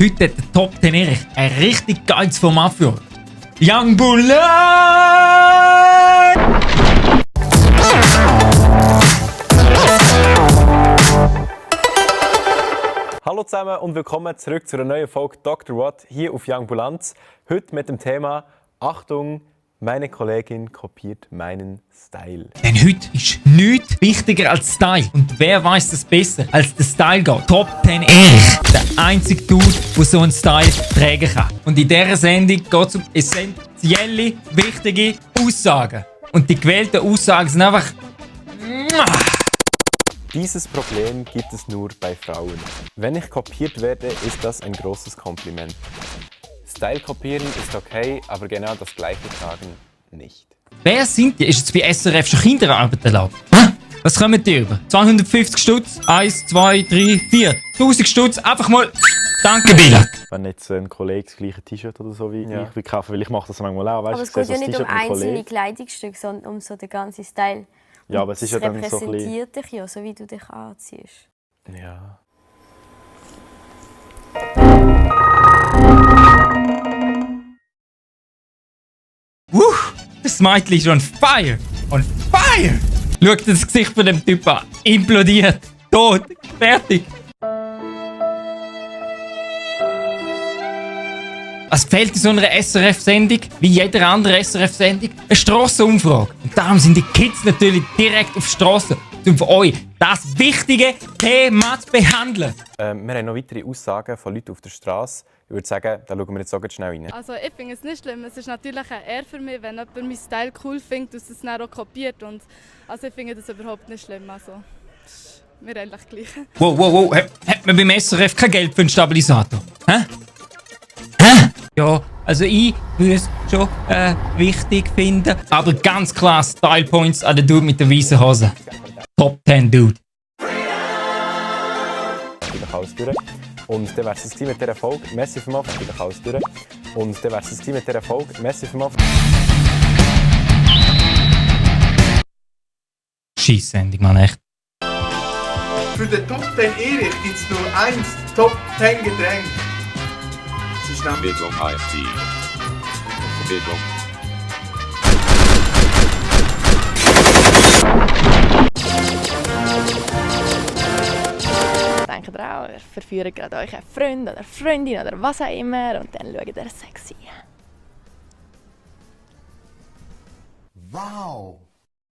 Heute hat der Top 10 Erich ein richtig geiles Format für euch. Young Bull! Hallo zusammen und willkommen zurück zu einer neuen Folge Dr. What hier auf Young Bulanz. Heute mit dem Thema Achtung, meine Kollegin kopiert meinen Style. Denn heute ist nichts wichtiger als Style. Und wer weiß das besser als der Style Guy? Top 10 Erich. Der einzige Dude, der so einen Style tragen kann. Und in dieser Sendung geht es um essentielle, wichtige Aussagen. Und die gewählten Aussagen sind einfach... Dieses Problem gibt es nur bei Frauen. Wenn ich kopiert werde, ist das ein großes Kompliment. Style kopieren ist okay, aber genau das Gleiche tragen nicht. Wer sind die? Ist jetzt bei SRF schon Kinderarbeit erlaubt? Hä? Was kommen die über? 250 Stutz? 1, 2, 3, 4. 1000 Stutz? Einfach mal... Danke, Billa. Wenn jetzt ein Kollege das gleiche T-Shirt oder so wie ich will kaufen, weil ich mache das manchmal auch. Weißt, aber es geht ja nicht um einzelne Kleidungsstücke, sondern um so den ganzen Style. Ja, aber es ist ja dann so ein bisschen... repräsentiert dich ja, so wie du dich anziehst. Ja. Das Mädchen ist on fire! On fire! Schaut das Gesicht von dem Typ an. Implodiert. Tot. Fertig. Es fehlt in so einer SRF-Sendung, wie jeder andere SRF-Sendung, eine Strassenumfrage. Und darum sind die Kids natürlich direkt auf die Strasse, um für euch das wichtige Thema zu behandeln. Wir haben noch weitere Aussagen von Leuten auf der Straße. Ich würde sagen, da schauen wir jetzt auch schnell rein. Also ich finde es nicht schlimm. Es ist natürlich eine Ehre für mich, wenn jemand meinen Style cool findet und es dann auch kopiert. Und also ich finde das überhaupt nicht schlimm. Also, ist mir eigentlich gleich. Wow. Hat man beim SRF kein Geld für einen Stabilisator? Hä? Ja, also ich würde es schon wichtig finden. Aber ganz klar Style Points an den Dude mit der weißen Hose. Top 10 Dude. Vielleicht alles durch. Und dann wär's es mit dieser Folge. Merci für mal, vielleicht alles durch. Und dann wär's es mit dieser Folge. Merci für mal. Scheisse-Sendung, Mann, echt. Für den Top 10 Erich gibt es nur eins Top 10 Getränk. Es ist nämlich Bildung IFT. Bildung. Denkt ihr auch, ihr verführt gerade euren Freund oder Freundin oder was auch immer und dann schaut ihr sexy. wow!